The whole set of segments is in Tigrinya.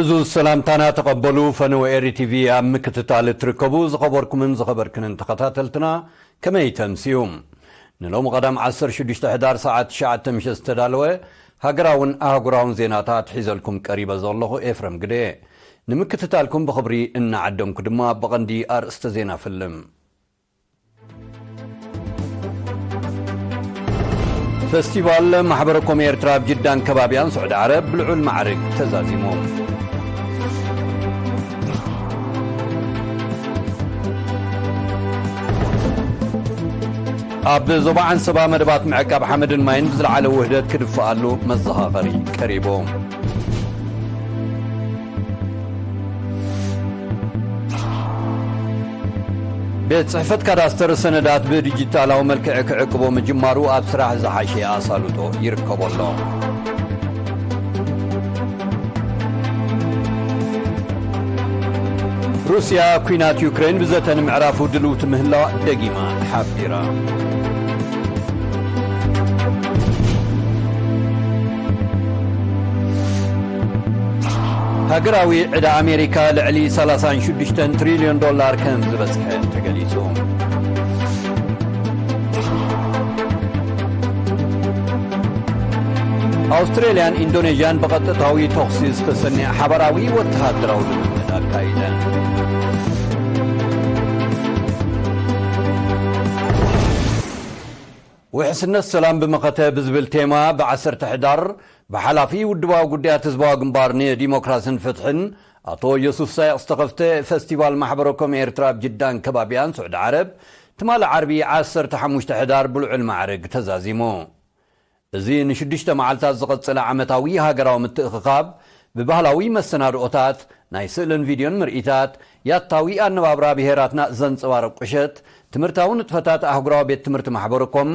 እዚ ሰላምታና ተቐበሉ። ፈነወ ኤሪ ቲቪ ኣብ ምክትታል እትርከቡ ዝኸበርኩምን ዝኸበርክንን ተኸታተልትና፣ ከመይ ተምስዩ? ንሎሚ ቀዳም ዓሰርተ ሽዱሽተ ሕዳር ሰዓት ትሽዓተ ምሸት ዝተዳለወ ሃገራውን ኣህጉራውን ዜናታት ሒዘልኩም ቀሪበ ዘለኹ ኤፍረም ግደ። ንምክትታልኩም ብኽብሪ እናዓደምኩ ድማ ብቐንዲ ኣርእስተ ዜና ፍልም። ፈስቲቫል ማሕበረ ኮም ኤርትራ ኣብ ጅዳን ከባቢያን ስዑዲ ዓረብ ብልዑል ማዕርግ ተዛዚሙ። ኣብ ዞባ ዓንሰባ መደባት ምዕቃብ ሓመድን ማይን ብዝለዓለ ውህደት ክድፍኣሉ መዘኻኸሪ ቀሪቡ። ቤት ጽሕፈት ካዳስተር ሰነዳት ብዲጂታላዊ መልክዕ ክዕቅቦ ምጅማሩ ኣብ ስራሕ ዝሓሸ ኣሳልጦ ይርከቦ ኣሎ። ሩስያ፣ ኲናት ዩክሬን ብዘተ ንምዕራፉ ድልውቲ ምህላዋ ደጊማ ሓቢራ። ሃገራዊ ዕዳ ኣሜሪካ ልዕሊ ሰላሳን ሽዱሽተን ትሪልዮን ዶላር ከም ዝበጽሐ ተገሊጹ። ኣውስትሬልያን ኢንዶኔዥያን ብቐጥታዊ ተኹሲ ዝተሰንየ ሓባራዊ ወተሃደራዊ ልምምድ ኣካይደን። ውሕስነት ሰላም ብመኸተ ብዝብል ቴማ ብዓሰርተ ሕዳር ብሓላፊ ውድባዊ ጉዳያት ህዝባዊ ግንባር ንዲሞክራስን ፍትሕን ኣቶ ዮሱፍ ሳይቕ ዝተኸፍተ ፈስቲቫል ማሕበረ ኮም ኤርትራ ኣብ ጅዳን ከባቢያን ስዑዲ ዓረብ ትማሊ ዓርቢ ዓሰርተ ሓሙሽተ ሕዳር ብልዑል ማዕርግ ተዛዚሙ። እዚ ንሽዱሽተ መዓልታት ዝቐጸለ ዓመታዊ ሃገራዊ ምትእኽኻብ ብባህላዊ መሰናድኦታት፣ ናይ ስእልን ቪድዮን ምርኢታት፣ ያታዊ ኣነባብራ ብሄራትና ዘንጸባርቕ ቁሸት፣ ትምህርታዊ ንጥፈታት ኣህጉራዊ ቤት ትምህርቲ ማሕበረ ኮም፣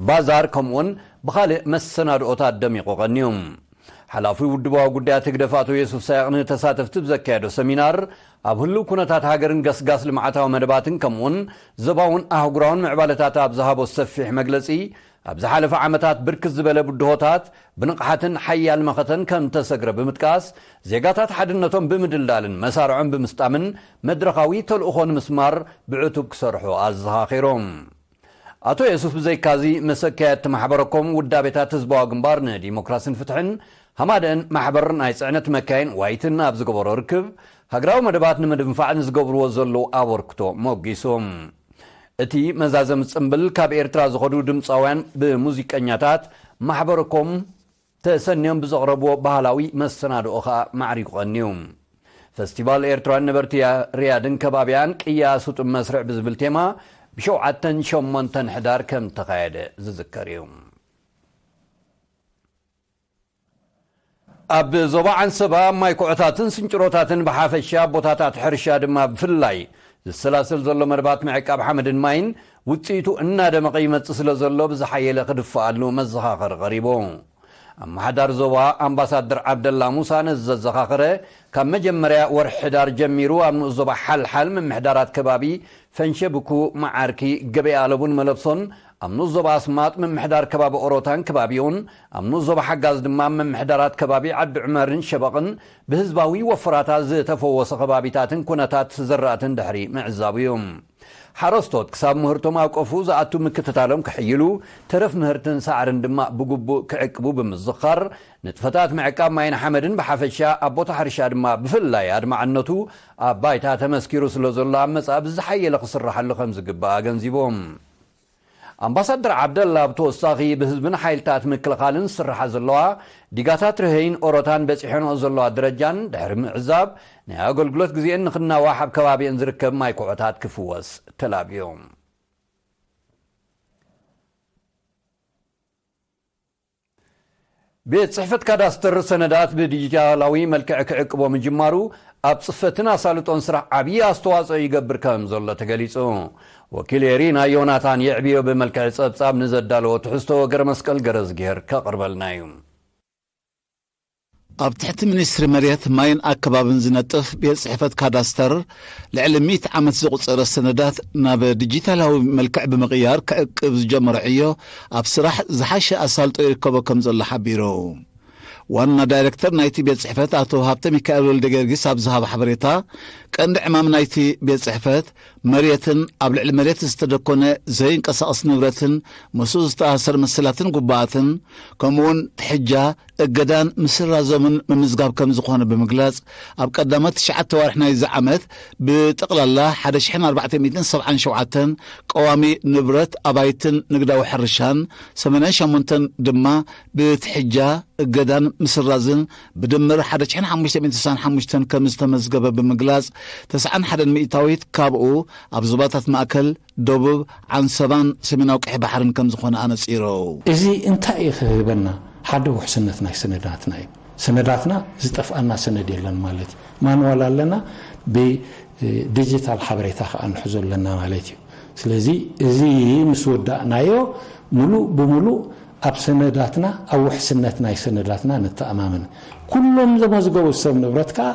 ባዛር፣ ከምኡውን ብኻልእ መሰናድኦታት ደሚቑ ቀንዩ። ሓላፊ ውድባዊ ጉዳያት ህግደፍ ኣቶ የሱፍ ሳይቕ ንተሳተፍቲ ብዘካየዶ ሰሚናር፣ ኣብ ህልው ኩነታት ሃገርን ገስጋስ ልምዓታዊ መደባትን ከምኡውን ዞባውን ኣህጉራውን ምዕባለታት ኣብ ዝሃቦ ሰፊሕ መግለጺ፣ ኣብ ዝሓለፈ ዓመታት ብርክት ዝበለ ብድሆታት ብንቕሓትን ሓያል መኸተን ከም ተሰግረ ብምጥቃስ፣ ዜጋታት ሓድነቶም ብምድልዳልን መሳርዖም ብምስጣምን መድረኻዊ ተልእኾ ንምስማር ብዕቱብ ክሰርሑ ኣዘኻኺሮም። ኣቶ የሱፍ ብዘይካዚ፣ መሰከያት ማሕበረኮም ውዳቤታት ህዝባዊ ግንባር ንዲሞክራስን ፍትሕን፣ ሃማደን ማሕበር ናይ ጽዕነት መካይን ዋይትን ኣብ ዝገበሮ ርክብ፣ ሃገራዊ መደባት ንምድንፋዕ ንዝገብርዎ ዘለዉ ኣበርክቶ ሞጊሱ። እቲ መዛዘሚ ጽምብል ካብ ኤርትራ ዝኸዱ ድምጻውያን ብሙዚቀኛታት ማሕበረኮም ተሰንዮም ብዘቕረብዎ ባህላዊ መሰናድኦ ኸኣ ማዕሪጉ ቀንዩ። ፈስቲቫል ኤርትራውያን ነበርቲ ሪያድን ከባቢያን ቅያ ስጡም መስርዕ ብዝብል ቴማ ብሸውዓተን ሸሞንተን ሕዳር ከም ተኻየደ ዝዝከር እዩ። ኣብ ዞባ ዓንሰባ ማይ ኩዖታትን ስንጭሮታትን ብሓፈሻ፣ ቦታታት ሕርሻ ድማ ብፍላይ ዝሰላሰል ዘሎ መደባት ምዕቃብ ሓመድን ማይን ውጽኢቱ እናደመቐ ይመጽእ ስለ ዘሎ ብዝሓየለ ክድፈኣሉ መዘኻኸሪ ቀሪቡ። ኣመሓዳሪ ዞባ ኣምባሳደር ዓብደላ ሙሳ ነዚ ዘዘኻኸረ፣ ካብ መጀመርያ ወርሒ ሕዳር ጀሚሩ ኣብ ንኡስ ዞባ ሓልሓል ምምሕዳራት ከባቢ ፈንሸብኩ፣ መዓርኪ፣ ገበያ ኣለቡን መለብሶን፣ ኣብ ንኡስ ዞባ ኣስማጥ ምምሕዳር ከባቢ ኦሮታን ከባቢኡን፣ ኣብ ንኡስ ዞባ ሓጋዝ ድማ ምምሕዳራት ከባቢ ዓዲ ዑመርን ሸበቕን ብህዝባዊ ወፈራታት ዝተፈወሰ ከባቢታትን ኩነታት ዘራእትን ድሕሪ ምዕዛቡ እዩ። ሓረስቶት ክሳብ ምህርቶም ኣብ ቀፉ ዝኣቱ ምክትታሎም ክሕይሉ፣ ተረፍ ምህርትን ሳዕርን ድማ ብግቡእ ክዕቅቡ ብምዝኻር፣ ንጥፈታት ምዕቃብ ማይን ሓመድን ብሓፈሻ፣ ኣብ ቦታ ሕርሻ ድማ ብፍላይ ኣድማዕነቱ ኣብ ባይታ ተመስኪሩ ስለ ዘሎ፣ ኣብ መጻኢ ብዝሓየለ ክስራሓሉ ከም ዝግባእ ኣገንዚቦም። ኣምባሳደር ዓብደላ ብተወሳኺ፣ ብህዝብን ሓይልታት ምክልኻልን ዝስርሓ ዘለዋ ዲጋታት ርሀይን ኦሮታን በጺሐንኦ ዘለዋ ደረጃን ድሕሪ ምዕዛብ፣ ናይ ኣገልግሎት ግዜን ንኽናዋሕ ኣብ ከባቢአን ዝርከብ ማይ ኩዖታት ክፍወስ ተላብዮም። ቤት ጽሕፈት ካዳስተር ሰነዳት ብዲጂታላዊ መልክዕ ክዕቅቦ ምጅማሩ፣ ኣብ ጽፈትን ኣሳልጦን ስራሕ ዓብዪ ኣስተዋጽኦ ይገብር ከም ዘሎ ተገሊጹ። ወኪል ኤሪና ዮናታን የዕብዮ ብመልክዕ ጸብጻብ ንዘዳለዎ ትሕዝቶ ገረ መስቀል ገረዝግሄር ከቕርበልና እዩ። ኣብ ትሕቲ ሚኒስትሪ መሬት፣ ማይን ኣከባብን ዝነጥፍ ቤት ጽሕፈት ካዳስተር፣ ልዕሊ ሚእቲ ዓመት ዘቑጸረ ሰነዳት ናብ ዲጂታላዊ መልክዕ ብምቕያር ክዕቅብ ዝጀመሮ ዕዮ፣ ኣብ ስራሕ ዝሓሸ ኣሳልጦ ይርከቦ ከም ዘሎ ሓቢሩ። ዋና ዳይሬክተር ናይቲ ቤት ጽሕፈት ኣቶ ሃብተ ሚካኤል ወልደ ጊዮርጊስ ኣብ ዝሃቦ ሓበሬታ፣ ቀንዲ ዕማም ናይቲ ቤት ጽሕፈት መሬትን ኣብ ልዕሊ መሬት ዝተደኮነ ዘይንቀሳቐስ ንብረትን ምስኡ ዝተኣሳሰር መሰላትን ግቡኣትን፣ ከምኡውን ትሕጃ፣ እገዳን ምስራዞምን ምምዝጋብ ከም ዝኾነ ብምግላጽ፣ ኣብ ቀዳሞት ትሽዓተ ኣዋርሕ ናይዚ ዓመት ብጠቕላላ ሓደ ሽሕን ኣርባዕተ ሚእትን ሰብዓን ሸውዓተን ቀዋሚ ንብረት ኣባይትን ንግዳዊ ሕርሻን፣ ሰማንያን ሸሞንተን ድማ ብትሕጃ፣ እገዳን ምስራዝን ብድምር ሓደ ሽሕን ሓሙሽተ ሚእትን ስሳን ሓሙሽተን ከም ዝተመዝገበ ብምግላጽ፣ ተስዓን ሓደን ሚእታዊት ካብኡ ኣብ ዞባታት ማእከል፣ ደቡብ፣ ዓንሰባን ሰሜናዊ ቀይሕ ባሕርን ከም ዝኾነ ኣነጺሩ። እዚ እንታይ እዩ ክህበና? ሓደ ውሕስነት ናይ ሰነዳትና እዩ። ሰነዳትና ዝጠፍኣና ሰነድ የለን ማለት እዩ። ማንዋል ኣለና፣ ብዲጂታል ሓበሬታ ከዓ ንሕዞ ኣለና ማለት እዩ። ስለዚ እዚ ምስ ወዳእናዮ፣ ሙሉእ ብሙሉእ ኣብ ሰነዳትና፣ ኣብ ውሕስነት ናይ ሰነዳትና ንተኣማመን። ኩሎም ዘመዝገቡ ሰብ ንብረት ከዓ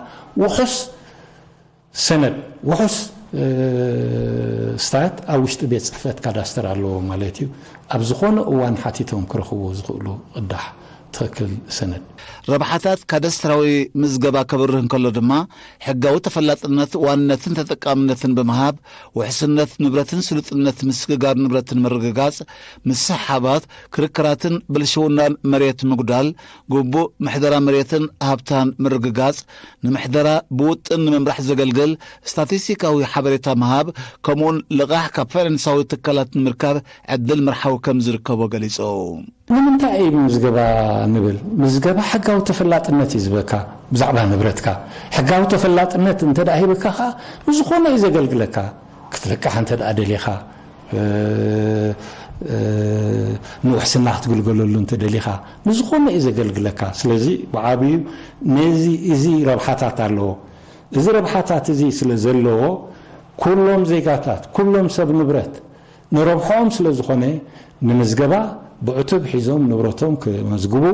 ውሑስ ሰነድ፣ ውሑስ፣ እ፣ ስታት ኣብ ውሽጢ ቤት ጽሕፈት ካዳስተር ኣለዎ ማለት እዩ። ኣብ ዝኾነ እዋን ሓቲቶም ክረኽብዎ ዝኽእሉ ቅዳሕ ትኽክል ሰነድ። ረብሓታት ካዳስተራዊ ምዝገባ ከብርህ እንከሎ ድማ፣ ሕጋዊ ተፈላጥነት ዋንነትን ተጠቃምነትን ብምሃብ፣ ውሕስነት ንብረትን ስሉጥነት ምስግጋር ንብረትን ምርግጋጽ፣ ምስሕሓባት፣ ክርክራትን ብልሽውናን መሬት ምጉዳል፣ ግቡእ ምሕደራ መሬትን ሃብታን ምርግጋጽ፣ ንምሕደራ ብውጥን ንምምራሕ ዘገልግል ስታቲስቲካዊ ሓበሬታ ምሃብ፣ ከምኡውን ልቓሕ ካብ ፋይናንሳዊ ትካላት ንምርካብ ዕድል ምርሓው ከም ዝርከቦ ገሊጹ። ንምንታይ እዩ ምዝገባ ንብል? ምዝገባ ሕጋዊ ተፈላጥነት እዩ ዝህበካ ብዛዕባ ንብረትካ። ሕጋዊ ተፈላጥነት እንተ ደኣ ሂብካ ኸኣ፣ ንዝኾነ እዩ ዘገልግለካ። ክትልቃሕ እንተ ደኣ ደሊኻ፣ እ፣ እ፣ ንውሕስና ክትግልገለሉ እንተ ደሊኻ፣ ንዝኾነ እዩ ዘገልግለካ። ስለዚ ብዓብዩ ነዚ፣ እዚ ረብሓታት ኣለዎ። እዚ ረብሓታት እዚ ስለ ዘለዎ፣ ኩሎም ዜጋታት፣ ኩሎም ሰብ ንብረት ንረብሖኦም ስለ ዝኾነ፣ ንምዝገባ ብዕቱብ ሒዞም ንብረቶም ክመዝግቡ፣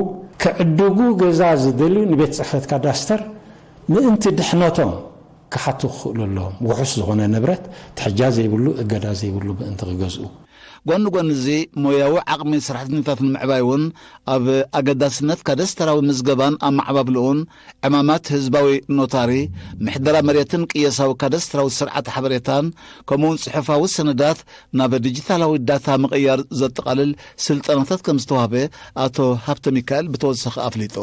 ክዕድጉ ገዛ ዝደልዩ ንቤት ጽሕፈት ካዳስተር ምእንቲ ድሕነቶም ክሓቱ ክኽእሉ ኣለዎም። ውሑስ ዝኾነ ንብረት፣ ትሕጃ ዘይብሉ፣ እገዳ ዘይብሉ ምእንቲ ክገዝኡ። ጎኒ ጎኒ እዚ፣ ሞያዊ ዓቕሚ ሰራሕተኛታት ንምዕባይ እውን ኣብ ኣገዳስነት ካዳስተራዊ ምዝገባን ኣመዓባብልኡን፣ ዕማማት ህዝባዊ ኖታሪ፣ ምሕደራ መሬትን ቅየሳዊ ካዳስተራዊ ስርዓት ሓበሬታን፣ ከምኡውን ጽሑፋዊ ሰነዳት ናብ ዲጂታላዊ ዳታ ምቕያር ዘጠቓልል ስልጠናታት ከም ዝተዋህበ ኣቶ ሃብተ ሚካኤል ብተወሳኺ ኣፍሊጡ።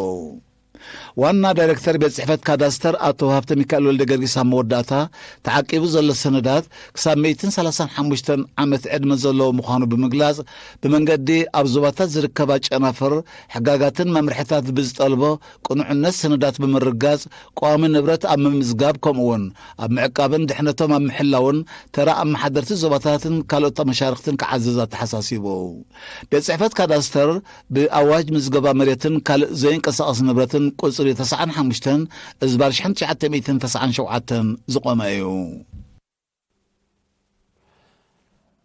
ዋና ዳይሬክተር ቤት ጽሕፈት ካዳስተር ኣቶ ሃብተ ሚካኤል ወልደ ጊዮርጊስ ኣብ መወዳእታ፣ ተዓቂቡ ዘሎ ሰነዳት ክሳብ ሚእትን ሰላሳን ሓሙሽተን ዓመት ዕድመ ዘለዎ ምዃኑ ብምግላጽ፣ ብመንገዲ ኣብ ዞባታት ዝርከባ ጨናፍር፣ ሕጋጋትን መምርሕታት ብዝጠልቦ ቅኑዕነት ሰነዳት ብምርጋጽ፣ ቀዋሚ ንብረት ኣብ ምምዝጋብ፣ ከምኡውን ኣብ ምዕቃብን ድሕነቶም ኣብ ምሕላውን ተራ ኣመሓደርቲ ዞባታትን ካልኦት መሻርኽትን ክዓዝዝ ኣተሓሳሲቡ። ቤት ጽሕፈት ካዳስተር ብኣዋጅ ምዝገባ መሬትን ካልእ ዘይንቀሳቐስ ንብረትን ቁጽሪ ተስዓን ሓሙሽተን እዝባር ሽሕን ትሽዓተ ሚእትን ተስዓን ሸውዓተን ዝቖመ እዩ።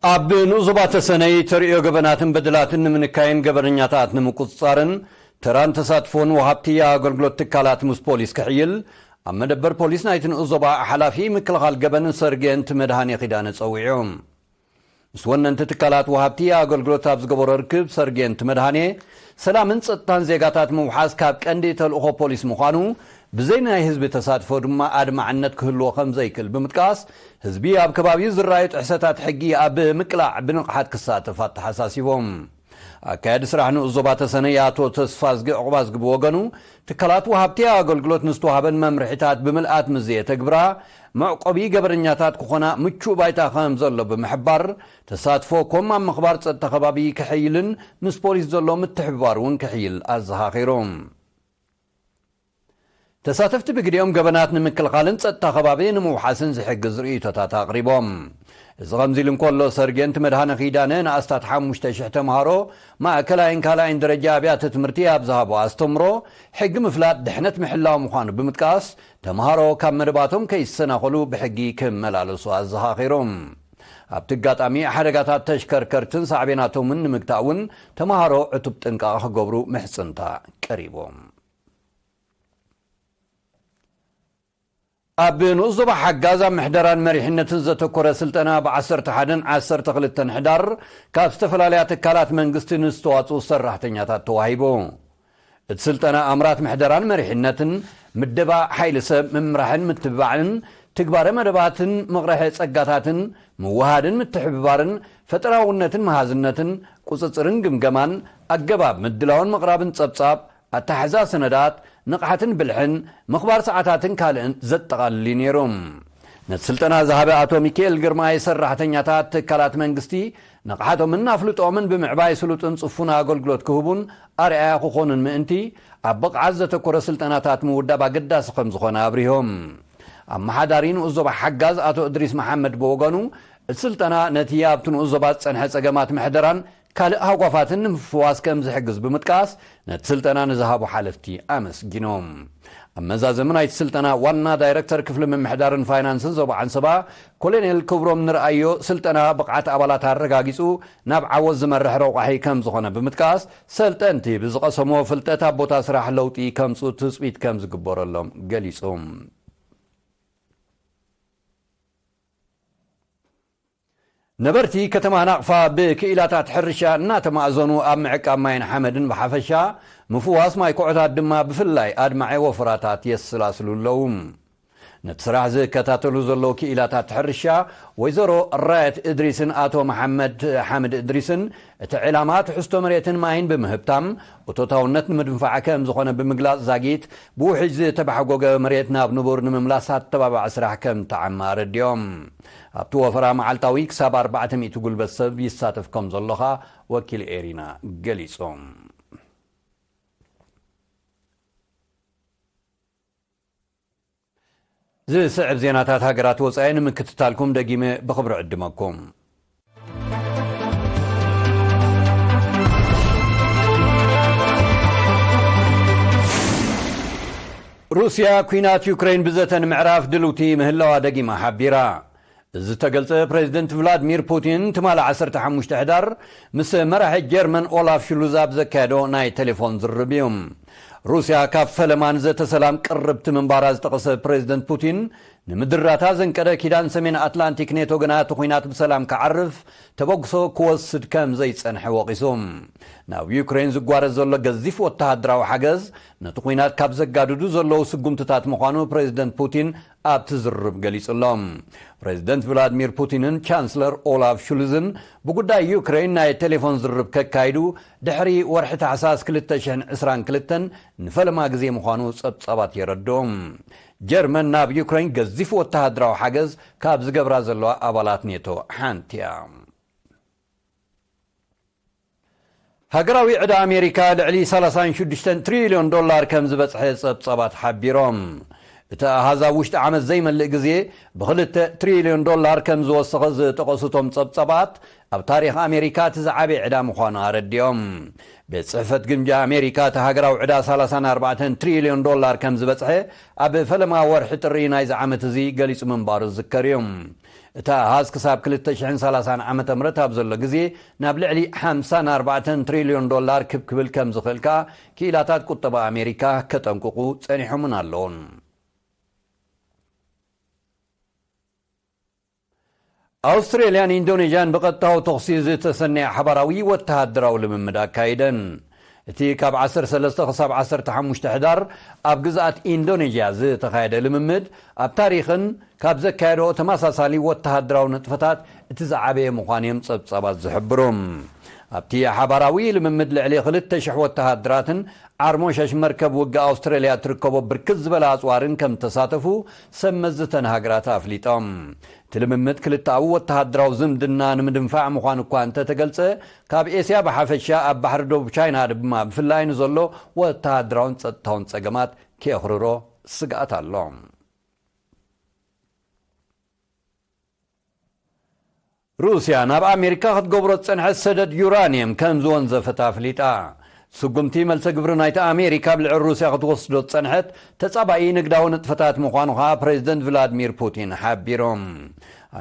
ኣብ ንኡስ ዞባ ተሰነይ ተርእዮ ገበናትን በደላትን ንምንካይን ገበነኛታት ንምቁጽጻርን ተራን ተሳትፎን ወሃብቲ ኣገልግሎት ትካላት ምስ ፖሊስ ክሕይል ኣብ መደበር ፖሊስ ናይቲ ንኡስ ዞባ ሓላፊ ምክልኻል ገበን ሰርጌንት መድሃኔ ኪዳነ ጸዊዑ። ምስ ወነንቲ ትካላት ወሃብቲ ኣገልግሎት ኣብ ዝገበሮ ርክብ ሰርጌንት መድሃኔ፣ ሰላምን ጸጥታን ዜጋታት ምውሓስ ካብ ቀንዲ ተልእኾ ፖሊስ ምዃኑ፣ ብዘይ ናይ ህዝቢ ተሳትፎ ድማ ኣድማዕነት ክህልዎ ከም ዘይክእል ብምጥቃስ፣ ህዝቢ ኣብ ከባቢኡ ዝረኣዩ ጥሕሰታት ሕጊ ኣብ ምቅላዕ ብንቕሓት ክሳተፍ ኣተሓሳሲቦም። ኣካያዲ ስራሕ ንኡስ ዞባ ተሰነይ ኣቶ ተስፋዝጊ ዑቕባዝጊ ብወገኑ፣ ትካላት ወሃብቲ ኣገልግሎት ንዝተዋህበን መምርሒታት ብምልኣት ምስ ዘየተግብራ፣ መዕቆቢ ገበነኛታት ክኾና ምቹእ ባይታ ከም ዘሎ ብምሕባር፣ ተሳትፎ ኮም ኣብ ምኽባር ጸጥታ ከባቢ ክሕይልን ምስ ፖሊስ ዘሎ ምትሕብባር እውን ክሕይል ኣዘኻኺሩ። ተሳተፍቲ ብግዲኦም ገበናት ንምክልኻልን ጸጥታ ከባቢ ንምውሓስን ዝሕግዝ ርእይቶታት ኣቕሪቦም። እዚ ከምዚ ኢሉ እንከሎ፣ ሰርጌንት መድሃነ ኪዳነ ንኣስታት ሓሙሽተ ሽሕ ተምሃሮ ማእከላይን ካልኣይን ደረጃ ኣብያተ ትምህርቲ ኣብ ዝሃቦ ኣስተምሮ፣ ሕጊ ምፍላጥ ድሕነት ምሕላው ምዃኑ ብምጥቃስ፣ ተምሃሮ ካብ መደባቶም ከይሰናኸሉ ብሕጊ ክመላለሱ ኣዘኻኺሮም። ኣብቲ ኣጋጣሚ፣ ሓደጋታት ተሽከርከርትን ሳዕቤናቶምን ንምግታእ እውን ተምሃሮ ዕቱብ ጥንቃቐ ክገብሩ ምሕጽንታ ቀሪቦም። ኣብ ንኡስ ዞባ ሓጋዝ ኣብ ምሕደራን መሪሕነትን ዘተኮረ ስልጠና ብ ዓሰርተ ሓደን ዓሰርተ ክልተን ሕዳር ካብ ዝተፈላለያ ትካላት መንግስቲ ንዝተዋፅኡ ሰራሕተኛታት ተዋሂቡ። እቲ ስልጠና ኣምራት ምሕደራን መሪሕነትን፣ ምደባ ሓይሊ ሰብ፣ ምምራሕን ምትብባዕን፣ ትግባረ መደባትን ምቕርሐ ጸጋታትን፣ ምውሃድን ምትሕብባርን፣ ፈጠራውነትን መሃዝነትን፣ ቁጽጽርን ግምገማን፣ ኣገባብ ምድላውን ምቕራብን ጸብጻብ፣ ኣታሕዛ ሰነዳት፣ ንቕሓትን ብልሕን፣ ምኽባር ሰዓታትን ካልእን ዘጠቓልል እዩ ነይሩ። ነቲ ስልጠና ዝሃበ ኣቶ ሚካኤል ግርማይ፣ ሰራሕተኛታት ትካላት መንግስቲ ንቕሓቶምን ኣፍልጦኦምን ብምዕባይ ስሉጥን ጽፉን ኣገልግሎት ክህቡን ኣርኣያ ክኾኑን ምእንቲ፣ ኣብ ብቕዓት ዘተኮረ ስልጠናታት ምውዳብ ኣገዳሲ ከም ዝኾነ ኣብሪሆም። ኣመሓዳሪ ንኡስ ዞባ ሓጋዝ ኣቶ እድሪስ መሓመድ ብወገኑ፣ እቲ ስልጠና ነቲ ኣብቲ ንኡስ ዞባ ዝጸንሐ ጸገማት ምሕደራን ካልእ ሃጓፋትን ንምፍዋስ ከም ዝሕግዝ ብምጥቃስ፣ ነቲ ስልጠና ንዝሃቡ ሓለፍቲ ኣመስጊኖም። ኣብ መዛዘሚ ናይቲ ስልጠና፣ ዋና ዳይረክተር ክፍሊ ምምሕዳርን ፋይናንስን ዞባ ዓንሰባ ኮሎኔል ክብሮም ንርኣዮ፣ ስልጠና ብቕዓት ኣባላት ኣረጋጊጹ ናብ ዓወት ዝመርሕ ረቋሒ ከም ዝኾነ ብምጥቃስ፣ ሰልጠንቲ ብዝቐሰሞ ፍልጠት ኣብ ቦታ ስራሕ ለውጢ ከምጽኡ ትጽቢት ከም ዝግበረሎም ገሊጹ። ነበርቲ ከተማ ናቕፋ ብክኢላታት ሕርሻ እናተማእዘኑ ኣብ ምዕቃብ ማይን ሓመድን ብሓፈሻ፣ ምፍዋስ ማይ ኮዖታት ድማ ብፍላይ ኣድማዒ ወፍራታት የስላስሉ ኣለዉ። ነቲ ስራሕ ዝከታተሉ ዘለዉ ክኢላታት ሕርሻ ወይዘሮ ራየት እድሪስን ኣቶ መሓመድ ሓምድ እድሪስን፣ እቲ ዕላማ ትሕዝቶ መሬትን ማይን ብምህብታም እቶታውነት ንምድንፋዕ ከም ዝኾነ ብምግላጽ፣ ዛጊት ብውሕጅ ዝተባሕጎገ መሬት ናብ ንቡር ንምምላስ ኣተባባዒ ስራሕ ከም ተዓማ ኣረዲኦም። ኣብቲ ወፈራ መዓልታዊ ክሳብ ኣርባዕተ ሚእቲ ጉልበት ሰብ ይሳተፍ ከም ዘሎ ኸኣ ወኪል ኤሪና ገሊጹ። ዝስዕብ ዜናታት ሃገራት ወጻኢ ንምክትታልኩም ደጊመ ብኽብሪ ዕድመኩም። ሩስያ ኲናት ዩክሬን ብዘተ ንምዕራፍ ድልውቲ ምህላዋ ደጊማ ሓቢራ። እዚ ዝተገልጸ ፕሬዚደንት ቭላድሚር ፑቲን ትማሊ ዓሰርተ ሓሙሽተ ሕዳር ምስ መራሒ ጀርመን ኦላፍ ሹልዝ ኣብ ዘካየዶ ናይ ቴሌፎን ዝርርብ እዩ። ሩስያ ካብ ፈለማ ንዘተ ሰላም ቅርብቲ ምንባራ ዝጠቐሰ ፕሬዚደንት ፑቲን፣ ንምድራታ ዘንቀደ ኪዳን ሰሜን ኣትላንቲክ ኔቶ ግና እቲ ኲናት ብሰላም ክዓርፍ ተበግሶ ክወስድ ከም ዘይጸንሐ ወቒሱ። ናብ ዩክሬን ዝጓረዝ ዘሎ ገዚፍ ወተሃደራዊ ሓገዝ ነቲ ኲናት ካብ ዘጋድዱ ዘለዉ ስጉምትታት ምዃኑ ፕሬዚደንት ፑቲን ኣብቲ ዝርርብ ገሊጹ ኣሎ። ፕሬዚደንት ቭላድሚር ፑቲንን ቻንስለር ኦላፍ ሹልዝን ብጉዳይ ዩክሬን ናይ ቴሌፎን ዝርርብ ከካይዱ ድሕሪ ወርሒ ታሕሳስ ክልተ ሽሕን ዕስራን ክልተን ንፈለማ ግዜ ምዃኑ ጸብጻባት የረድኡ። ጀርመን ናብ ዩክሬን ገዚፍ ወተሃደራዊ ሓገዝ ካብ ዝገብራ ዘለዋ ኣባላት ኔቶ ሓንቲ እያ። ሃገራዊ ዕዳ ኣሜሪካ ልዕሊ ሰላሳን ሽዱሽተን ትሪልዮን ዶላር ከም ዝበጽሐ ጸብጻባት ሓቢሮም። እቲ ኣሃዝ ኣብ ውሽጢ ዓመት ዘይመልእ ግዜ ብኽልተ ትሪልዮን ዶላር ከም ዝወሰኸ ዝጠቐሱ እቶም ጸብጻባት፣ ኣብ ታሪኽ ኣሜሪካ እቲ ዝዓበየ ዕዳ ምዃኑ ኣረዲኦም። ቤት ጽሕፈት ግምጃ ኣሜሪካ እቲ ሃገራዊ ዕዳ ሰላሳን ኣርባዕተን ትሪልዮን ዶላር ከም ዝበጽሐ ኣብ ፈለማ ወርሒ ጥሪ ናይዚ ዓመት እዚ ገሊጹ ምንባሩ ዝዝከር እዩ። እቲ ኣሃዝ ክሳብ ክልተ ሽሕን ሰላሳን ዓመተ ምህረት ኣብ ዘሎ ግዜ ናብ ልዕሊ ሓምሳን ኣርባዕተን ትሪልዮን ዶላር ክብ ክብል ከም ዝኽእል ከኣ ክኢላታት ቁጠባ ኣሜሪካ ከጠንቅቑ ጸኒሖምን ኣለዉን። ኣውስትሬልያን ኢንዶኔዥያን ብቐጥታዊ ተኹሲ ዝተሰነየ ሓባራዊ ወተሃደራዊ ልምምድ ኣካይደን። እቲ ካብ ዓሰርተ ሰለስተ ክሳብ ዓሰርተ ሓሙሽተ ሕዳር ኣብ ግዝኣት ኢንዶኔዥያ ዝተኻየደ ልምምድ፣ ኣብ ታሪኽን ካብ ዘካየዶ ተመሳሳሊ ወተሃደራዊ ንጥፈታት እቲ ዝዓበየ ምዃኑ እዮም ጸብጻባት ዝሕብሩ። ኣብቲ ሓባራዊ ልምምድ ልዕሊ ክልተ ሽሕ ወተሃደራትን ዓርሞሸሽ መርከብ ውግእ ኣውስትራልያ ትርከቦ ብርክት ዝበለ ኣጽዋርን ከም ተሳተፉ ሰብ መዚ ተን ሃገራት ኣፍሊጦም። እቲ ልምምድ ክልተኣዊ ወተሃደራዊ ዝምድና ንምድንፋዕ ምዃኑ እኳ እንተተገልጸ፣ ካብ ኤስያ ብሓፈሻ ኣብ ባሕሪ ደቡብ ቻይና ድማ ብፍላይ ንዘሎ ወተሃደራውን ጸጥታውን ጸገማት ከየኽርሮ ስግኣት ኣሎ። ሩስያ ናብ ኣሜሪካ ክትገብሮ ዝጸንሐት ሰደድ ዩራንየም ከም ዝወንዘፈት ኣፍሊጣ። ስጉምቲ መልሰ ግብሪ ናይቲ ኣሜሪካ ኣብ ልዕሊ ሩስያ ክትወስዶ ዝጸንሐት ተጻባኢ ንግዳዊ ንጥፈታት ምዃኑ ከኣ ፕሬዚደንት ቭላድሚር ፑቲን ሓቢሮም።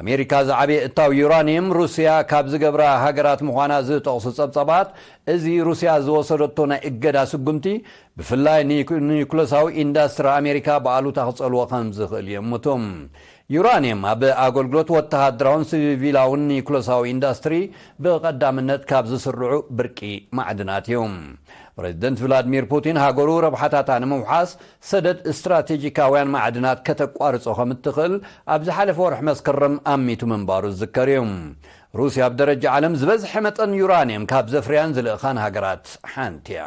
ኣሜሪካ ዝዓበየ እታው ዩራንየም ሩስያ ካብ ዝገብራ ሃገራት ምዃና ዝጠቕሱ ጸብጻባት፣ እዚ ሩስያ ዝወሰደቶ ናይ እገዳ ስጉምቲ ብፍላይ ንኒኩ-፣ ንኒኩለሳዊ ኢንዳስትሪ ኣሜሪካ ብኣሉታ ክጸልዎ ከም ዝኽእል ይእምቱ። ዩራንየም ኣብ ኣገልግሎት ወተሃደራውን ሲቪላውን ኒኩለሳዊ ኢንዳስትሪ ብቐዳምነት ካብ ዝስርዑ ብርቂ ማዕድናት እዩ። ፕሬዚደንት ቭላድሚር ፑቲን ሃገሩ ረብሓታታ ንምውሓስ ሰደድ ስትራቴጂካውያን ማዕድናት ከተቋርጾ ከም እትኽእል ኣብ ዝሓለፈ ወርሒ መስከረም ኣሚቱ ምንባሩ ዝዝከር እዩ። ሩስያ ኣብ ደረጃ ዓለም ዝበዝሐ መጠን ዩራንየም ካብ ዘፍርያን ዝልእኻን ሃገራት ሓንቲ እያ።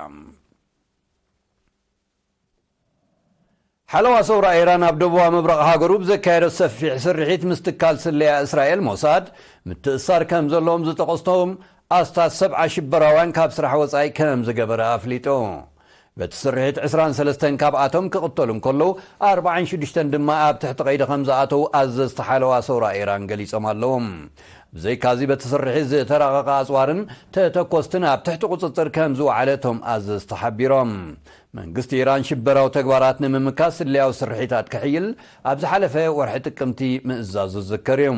ሓለዋ ሰውራ ኢራን ኣብ ደቡባዊ ምብራቕ ሃገሩ ብዘካየዶ ሰፊሕ ስርሒት ምስ ትካል ስለያ እስራኤል ሞሳድ ምትእሳር ከም ዘለዎም ዝጠቐስቶም ኣስታት ሰብዓ ሽበራውያን ካብ ስራሕ ወጻኢ ከም ዝገበረ ኣፍሊጡ። በቲ ስርሒት ዕስራን ሰለስተን ካብኣቶም ክቕተሉ እንከለዉ፣ ኣርባዓን ሽዱሽተን ድማ ኣብ ትሕቲ ቀይዲ ከም ዝኣተዉ ኣዘዝቲ ሓለዋ ሰውራ ኢራን ገሊጾም ኣለዉ። ብዘይካዚ በቲ ስርሒት ዝተራቐቐ ኣጽዋርን ተተኮስትን ኣብ ትሕቲ ቁጽጽር ከም ዝወዓለ እቶም ኣዘዝቲ ሓቢሮም። መንግስቲ ኢራን ሽበራዊ ተግባራት ንምምካት ስለያዊ ስርሒታት ክሕይል ኣብ ዝሓለፈ ወርሒ ጥቅምቲ ምእዛዙ ዝዝከር እዩ።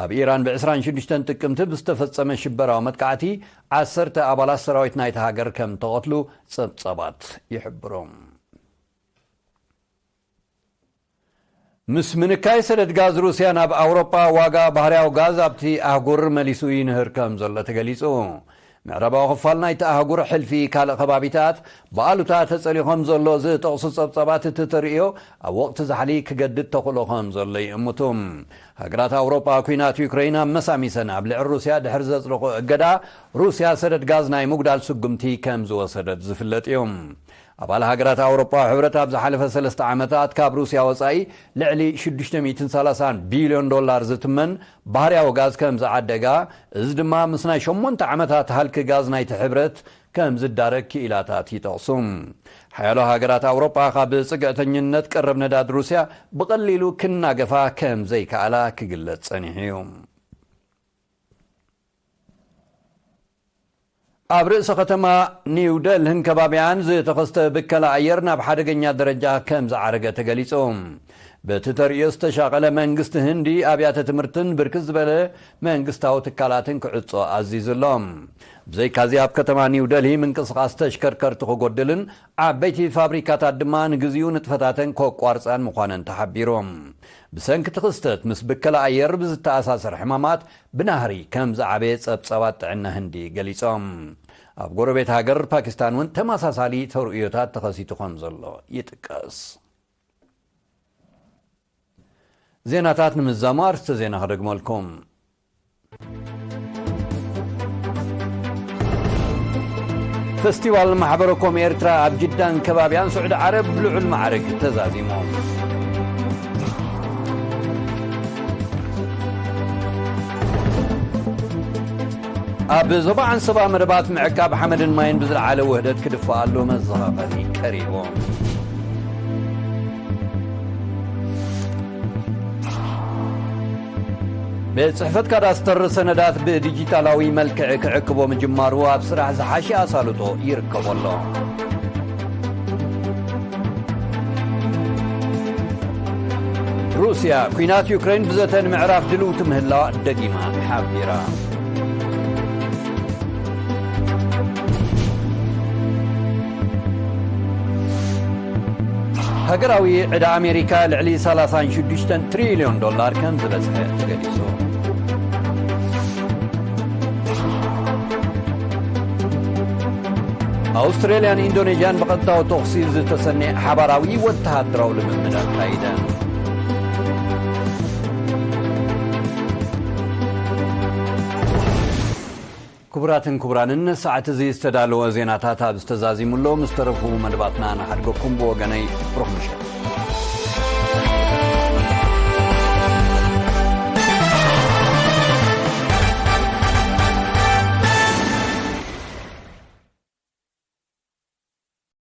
ኣብ ኢራን ብ ዕስራን ሽዱሽተን ጥቅምቲ ብዝተፈጸመ ሽበራዊ መጥቃዕቲ ዓሰርተ ኣባላት ሰራዊት ናይቲ ሃገር ከም ተቐትሉ ጸብጸባት ይሕብሩ። ምስ ምንካይ ሰደድ ጋዝ ሩስያ ናብ ኣውሮጳ፣ ዋጋ ባህርያዊ ጋዝ ኣብቲ ኣህጉር መሊሱ ይንህር ከም ዘሎ ተገሊጹ። ምዕራባዊ ክፋል ናይቲ ኣህጉር ሕልፊ ካልእ ከባቢታት ብኣሉታ ተጸልዩ ከም ዘሎ ዝጠቕሱ ጸብጻባት፣ እቲ ተርእዮ ኣብ ወቕቲ ዛሕሊ ክገድድ ተኽእሎ ከም ዘሎ ይእምቱ። ሃገራት ኣውሮጳ፣ ኲናት ዩክረይን ኣብ መሳሚሰን ኣብ ልዕሊ ሩስያ ድሕሪ ዘጽደቑ እገዳ፣ ሩስያ ሰደድ ጋዝ ናይ ምጉዳል ስጉምቲ ከም ዝወሰደት ዝፍለጥ እዩ። ኣባል ሃገራት ኣውሮጳዊ ሕብረት ኣብ ዝሓለፈ ሰለስተ ዓመታት ካብ ሩስያ ወጻኢ ልዕሊ ሽዱሽተ ሚእትን ሰላሳን ቢልዮን ዶላር ዝትመን ባህርያዊ ጋዝ ከም ዝዓደጋ፣ እዚ ድማ ምስ ናይ ሸሞንተ ዓመታት ሃልኪ ጋዝ ናይቲ ሕብረት ከም ዝዳረግ ክኢላታት ይጠቕሱ። ሓያሎ ሃገራት ኣውሮጳ ካብ ጽግዕተኝነት ቀረብ ነዳድ ሩስያ ብቐሊሉ ክናገፋ ከም ዘይከኣላ ክግለጽ ጸኒሑ እዩ። ኣብ ርእሰ ከተማ ኒው ደልህን ከባቢያን ዝተኸስተ ብከላ ኣየር ናብ ሓደገኛ ደረጃ ከም ዝዓረገ ተገሊጹ። በቲ ተርእዮ ዝተሻቐለ መንግስቲ ህንዲ ኣብያተ ትምህርትን ብርክት ዝበለ መንግስታዊ ትካላትን ክዕጾ ኣዚዙ ኣሎ። ብዘይካዚ ኣብ ከተማ ኒው ደልሂ ምንቅስቓስ ተሽከርከርቲ ክጎድልን ዓበይቲ ፋብሪካታት ድማ ንግዚኡ ንጥፈታተን ከቋርጻን ምዃነን ተሓቢሩ። ብሰንኪ እቲ ክስተት ምስ ብከላ ኣየር ብዝተኣሳሰር ሕማማት ብናህሪ ከም ዝዓበየ ጸብጻባት ጥዕና ህንዲ ገሊጾም። ኣብ ጎረቤት ሃገር ፓኪስታን እውን ተመሳሳሊ ተርእዮታት ተኸሲቱ ከም ዘሎ ይጥቀስ። ዜናታት ንምዛሙ ኣርስተ ዜና ክደግመልኩም። ፈስቲቫል ማሕበረ ኮም ኤርትራ ኣብ ጅዳን ከባቢያን ስዑዲ ዓረብ ብልዑል ማዕርግ ተዛዚሙ። ኣብ ዞባ ዓንሰባ መደባት ምዕቃብ ሓመድን ማይን ብዝለዓለ ውህደት ክድፋኣሉ መዘኻኸሪ ቀሪቡ። ቤት ጽሕፈት ካዳስተር ሰነዳት ብዲጂታላዊ መልክዕ ክዕቅቦ ምጅማሩ ኣብ ስራሕ ዝሓሸ ኣሳልጦ ይርከቦ ኣሎ። ሩስያ፣ ኲናት ዩክሬን ብዘተ ንምዕራፍ ድልውቲ ምህላዋ ደጊማ ሓቢራ። ሃገራዊ ዕዳ ኣሜሪካ ልዕሊ ሰላሳን ሽዱሽተን ትሪልዮን ዶላር ከም ዝበጽሐ ተገሊጹ። ኣውስትራልያን ኢንዶኔዥያን ብቐጥታዊ ተኹሲ ዝተሰነየ ሓባራዊ ወተሃደራዊ ልምምድ ኣካይደ። ክቡራትን ክቡራንን፣ ሰዓት እዚ ዝተዳለወ ዜናታት ኣብ ዝተዛዚሙሎ፣ ምስ ተረፉ መደባትና ንሓድገኩም። ብወገነይ ብሩኽ ምሸት።